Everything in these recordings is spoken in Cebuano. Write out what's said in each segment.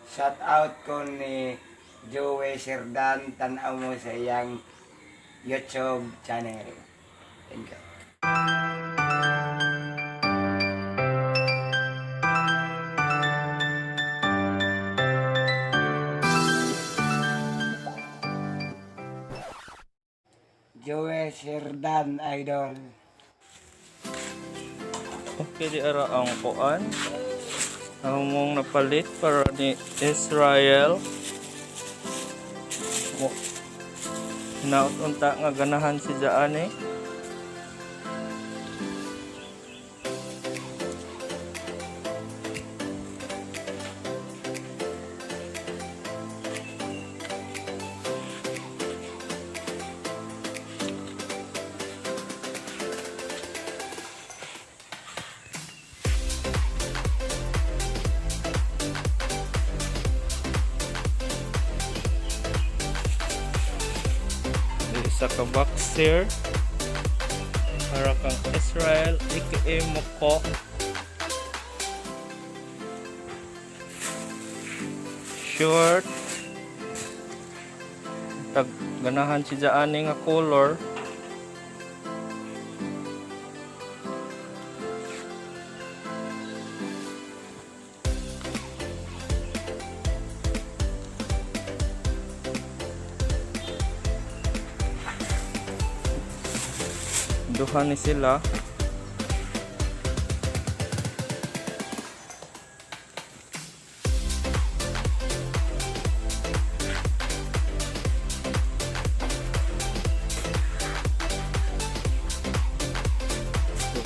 Shout out ko ni Joey Serdan, tanaw mo sa iyang YouTube channel. Thank you. Joey Serdan, idol. Okay, di ara ang kuan. Ang mong napalit para ni Israel. Mo hinaot unta nga ganahan si Jaan eh. Di isa ka boxer para kang Israel aka Moko. Short. Tag ganahan si Jaani nga color. Duha ni sila.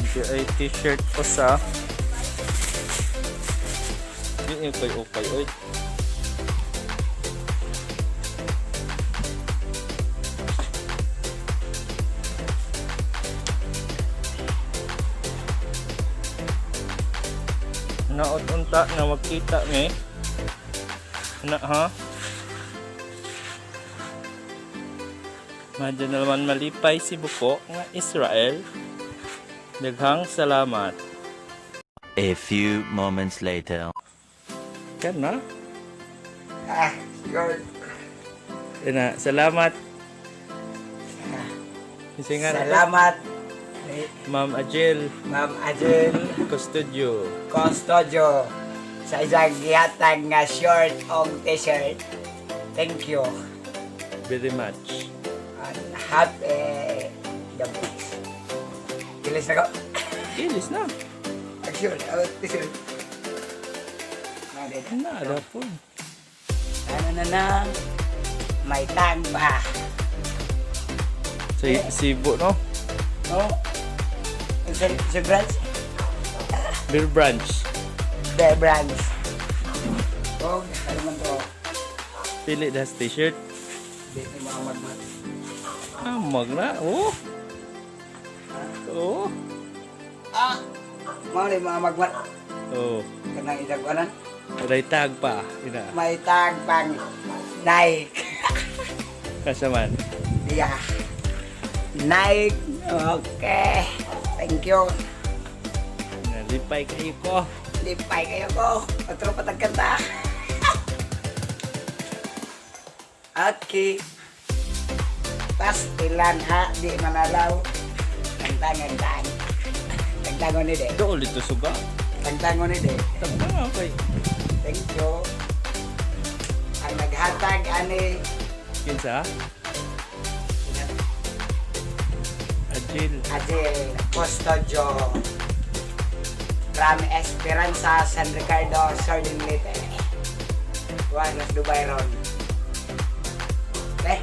Di ay t-shirt ko sa di ukay ukay oy. Naot unta nga magkita mi na ha. Madyo na naman malipay si Buko nga Israel. Daghang salamat. A few moments later. Yan na. Ah, siguro. Yan na. Salamat. Kasi nga na to, Salamat, Ma'am Ajel Ma'am Ajel Custodio. Custodio, sa isang gihatag nga short o t-shirt. Thank you. Very much. And happy the best. Kilis na ko. Kilis na. Ang short o t-shirt. Mga Na, po. Ano na na? May tag pa. Sa Cebu, no? No? Sa branch? Beer branch. The branch. Og, ano man to? Pili das t-shirt. Di ni mga magmat. Ah, mag na. Oh. Oh. Ah! Mga ni mga magmat. Oh. Kanang isang kanan. Aray tag pa. Ina. May tag pang Nike. Kasaman. Yeah. Nike. Okay. Thank you. Nalipay kayo ko. Lipay kayo ko. Otro patag kanta. Okay. Pastilan ha, di manalaw. Tangtangan tang. Tangtangon ni de. Dool dito suga. Tangtangon ni de. Tama okay. Thank you. Ang naghatag ani Kinsa? Ajil. Adel Custodio from Esperanza, San Ricardo, Sardin Leyte. Juan, Dubai ron. Eh,